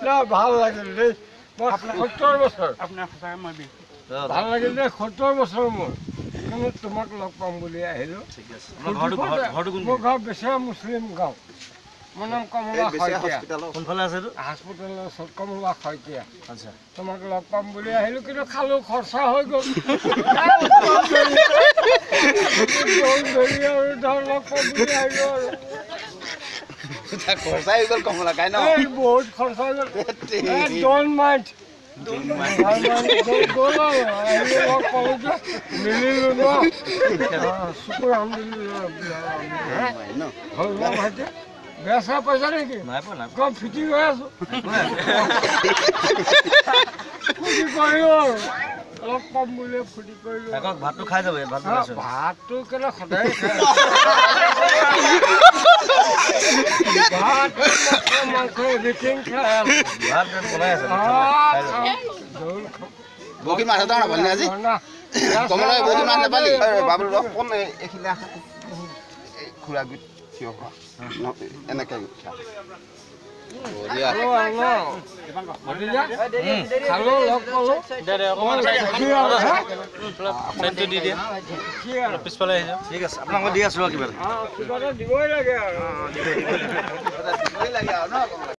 না, ভাল লাগিল দেই। মই 70 বছৰ, ভাল লাগিল দেই। 70 বছৰ মোৰ, কিন্তু তোমাক লগ পাম বুলি আহিলোঁ। মোৰ ঘৰ বেচেৰা মুছলিম গাঁও। মোৰ নাম কমলা শইকীয়া। কোনফালে আছে এইটো? হাস্পিটেলৰ ওচৰত, কমলা শইকীয়া। আচ্ছা, তোমাক লগ পাম বুলি আহিলোঁ, কিন্তু খালোঁ, খৰচা হৈ গ'ল। ধৰি আৰু ধৰ লগ পাম বুলি আহিলোঁ আৰু খৰচা হৈ গ'ল কমলা কাই ন? বহুত খৰচা হৈ গ'ল। Don't mind, গ'ল আৰু আহিলোঁ, লগ পালোঁ যে, মিলিলোঁ ন। শুকুৰ আলহামদুলিল্লাহ। হ'ল ন ভাইটি? বেয়া চেয়া পাইছা নেকি? নাই পোৱা, নাই। কম ফিটিং হৈ আছো, ফূৰ্তি কৰিলোঁ আৰু লগ পাম বুলি ফূৰ্তি কৰিলোঁ। থাকক, ভাতটো খাই যাব। ভাতটো খাইছোঁ। ভাতটো কেলে সদায় খাই, ভাত মাংস এভৰিথিং খাই। ভাত বনাই আছে। বৰশীত মাছ এটা নাপালি আজি কমলা? বৰশীত মাছ নাপালি বাবুল? অকণ এইখিনিলে খুৰা গুৰিত থিয় হোৱা, এনেকে খালো, লগ পালো। দি দিয়া, পিছফালে আহি যাওক। ঠিক আছে, আপোনাক মই দি আছোঁ। কিবা কিবা এটা দিবই লাগে আৰু। দিবই লাগে আৰু ন।